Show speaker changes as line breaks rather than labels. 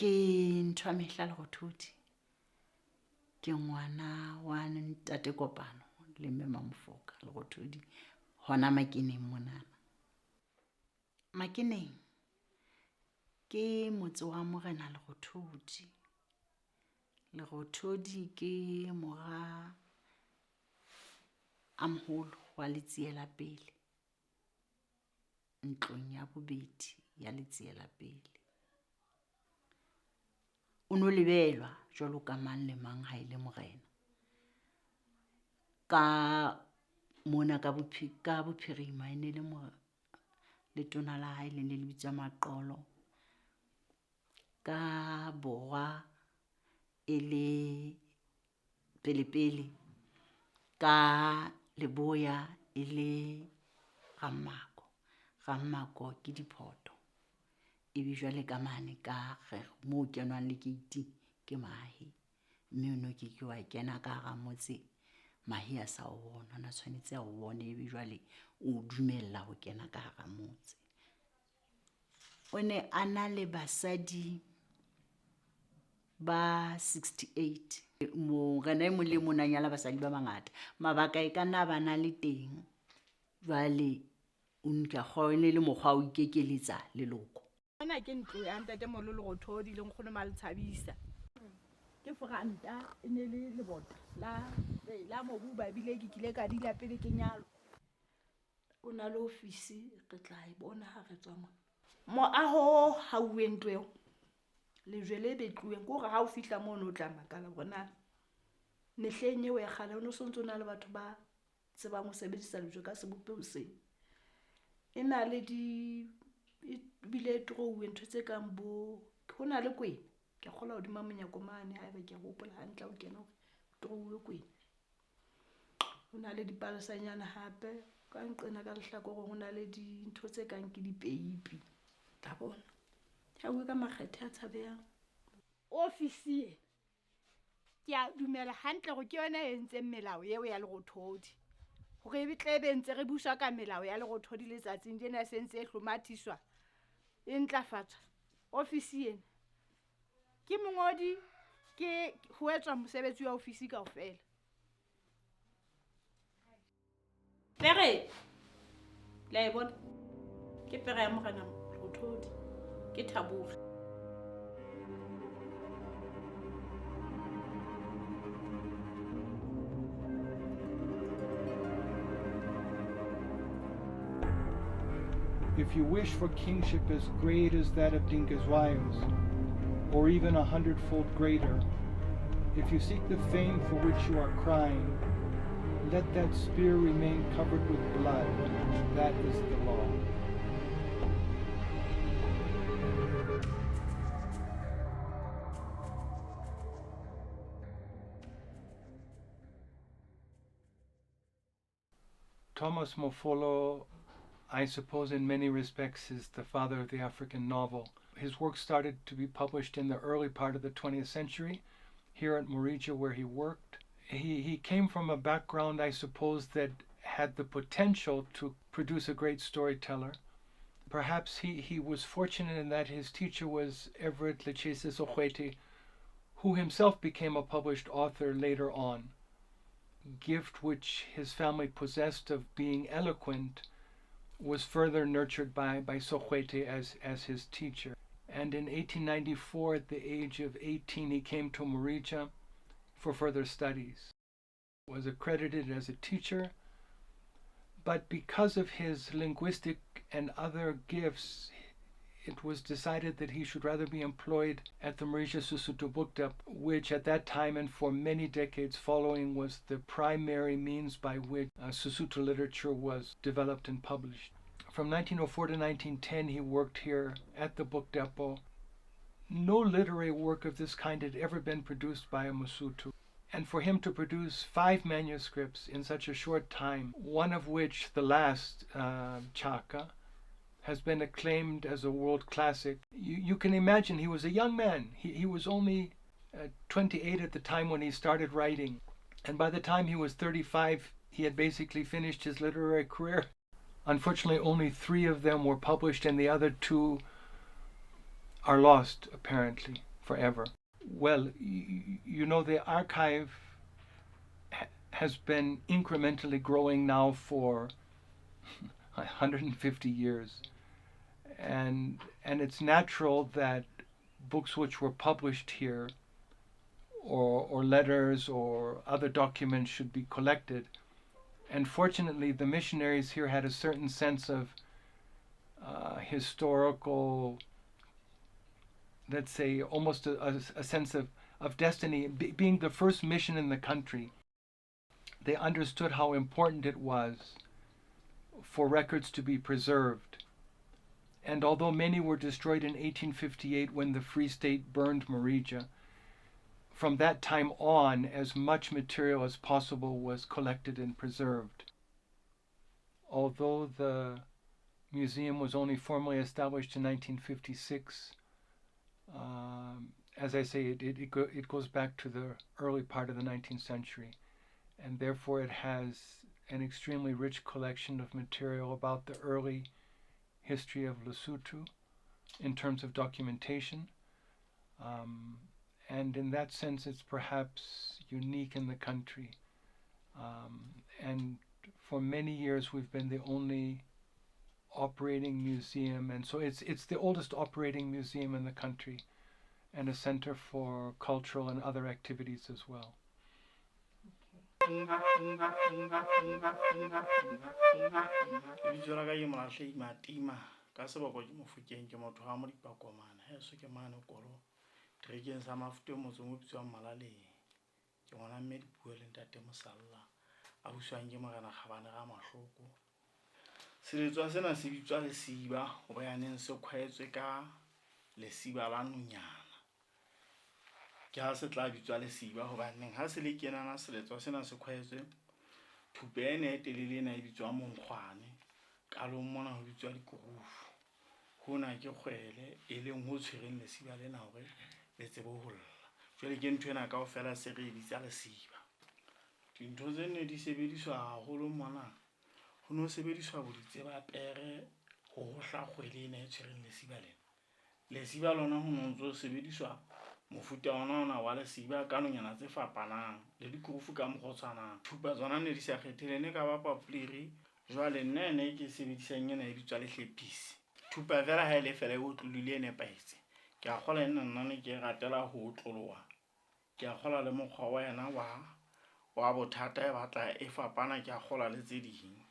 Ke ntho ya mehla Lerothodi. Ke ngwana wa ntate Kopano le mme Mamofoka Lerothodi hona Makeneng monana. Makeneng ke motse wa Morena Lerothodi. Lerothodi ke mora a moholo wa Letsie la pele. Ntlong ya bobedi ya Letsie la pele. O no lebelwa jwalo ka mang le mang ha e le morena. Ka mona ka ka bophirima e ne le letona la hae le ne le bitswa Maqolo. Ka borwa e le Pelepele, ka leboya e le Rammako. Rammako ke Diphoto. Ebe jwale ka mane ka moo kenwang le keiting ke mahe. Mme o no keke wa kena ka hara motse mahe a sa o bona. O na tshwanetse a o bone ebe jwale o dumella ho kena ka hara motse. O ne a na le basadi ba 68. Morena e mong le mong o na nyala basadi ba bangata. Mabaka e ka nna ba na le teng. Jwale o nka e ne le mokgwa wa ho ikekeletsa leloko.
Mona ke ntlo ya ntatemoholo Lerothodi le nkgono Maletshabisa. Ke foranta e ne le lebota la mobu ba bile ke kile ka dula pele ke nyalwa.
O na le ofisi re tla e bona ha re tswa mona. Moaho o hauweng ntlo eo, lejwe le betluweng ke hore ha o fihla mono o tla makala hore na mehleng eo ya kgale ho no sontso na le batho ba tsebang ho sebedisa lejwe ka sebopeho seo. E na le di ebile e torouwe ntho tse kang bo ho na le kwena. Ke a kgolwa hodima monyako mane haeba ke a hopola hantle ha o kena hore torouwe kwena. Ho na le dipalesanyana hape ka nqena ka lehlakoreng ho na le dintho tse kang ke dipeipi. Tla bona. Ya bua ka makgethe a tshabehang.
Ofisi ena ke a dumela hantle hore ke yona e entseng melao eo ya Lerothodi. Hore e tle be ntse re buswa ka melao ya Lerothodi letsatsing lena e se ntse e hlomathiswa, e ntlafatswa. Ofisi ena ke mongodi, ke ho etswa mosebetsi wa ofisi kaofela. Pere la e bona ke pere ya Morena Lerothodi, ke Thabore.
If you wish for kingship as great as that of Dingiswayo's, or even 100-fold greater, if you seek the fame for which you are crying, let that spear remain covered with blood. That is the law. Thomas Mofolo, I suppose in many respects, is the father of the African novel. His work started to be published in the early part of the 20th century, here at Morija where he worked. He came from a background, I suppose, that had the potential to produce a great storyteller. Perhaps he was fortunate in that his teacher was Everett Lechesa Tsokoete, who himself became a published author later on. Gift which his family possessed of being eloquent was further nurtured by Tsokoete as his teacher. And in 1894, at the age of 18, he came to Morija for further studies. Was accredited as a teacher, but because of his linguistic and other gifts, it was decided that he should rather be employed at the Morija Sesotho Book Depot, which at that time and for many decades following was the primary means by which Sesotho literature was developed and published. From 1904 to 1910, he worked here at the book depot. No literary work of this kind had ever been produced by a Mosotho. And for him to produce 5 manuscripts in such a short time, one of which, the last, Chaka, has been acclaimed as a world classic. You can imagine he was a young man. He was only 28 at the time when he started writing. And by the time he was 35, he had basically finished his literary career. Unfortunately, only 3 of them were published and the other 2 are lost, apparently. forever. Well, you know, the archive has been incrementally growing now for 150 years. And it's natural that books which were published here or letters or other documents should be collected. And fortunately, the missionaries here had a certain sense of historical, let's say, almost a sense of destiny. Being the first mission in the country, they understood how important it was for records to be preserved. And although many were destroyed in 1858 when the Free State burned Morija, from that time on, as much material as possible was collected and preserved. Although the museum was only formally established in 1956, as I say, it goes back to the early part of the 19th century, and therefore it has an extremely rich collection of material about the early history of Lesotho in terms of documentation. And in that sense, it's perhaps unique in the country. And for many years, we've been the only operating museum. And so it's the oldest operating museum in the country and a center for cultural and other activities as well.
Lebitso la ka ke Molahlei Matima, ka seboko ke Mofokeng, ke motho wa Modipakomana, heso ke mane Kolo, terekeng sa Mafuteng motseng o bitswang Malaleng. Ke ngwana mme Dipuo le ntate Mosalla, a buswang ke Morena Kgabane Ramahloko. Seletswa sena se bitswa lesiba hobaneng se kgwaetswe ka lesiba la nonyana. Ke ha se tla bitswa lesiba hobaneng ha se le kenana seletswa sena se kgwaetswe thupa ena e telele ena e bitswa monkgwane, qalong mona ho bitswa dikurufu. Hona ke kgwele e leng ho tshwereng lesiba lena hore le tsebe ho lla. Jwale ke ntho ena kaofela se re e bitsa lesiba. Dintho tse ne di sebediswa haholo mona, ho no sebediswa bo ditseba pere ho hohla kgwele ena e tshwereng lesiba lena. Lesiba lona ho no ntso sebediswa mofuta ona wa lesiba ka nonyana tse fapanang le dikurufu ka mokgwa o tshwanang. Thupa tsona ne di sa kgethele, ne ka ba pampiri. Jwale nna ena e ke sebedisang ena e bitswa lehlephisi. Thupa fela ha e le fela e otlolohile e nepahetse. Ke a kgolwa ena nna ne ke e ratela ho otloloha. Ke a kgolwa le mokgwa wa yena wa bothata e batla e fapana, ke a kgolwa le tse ding.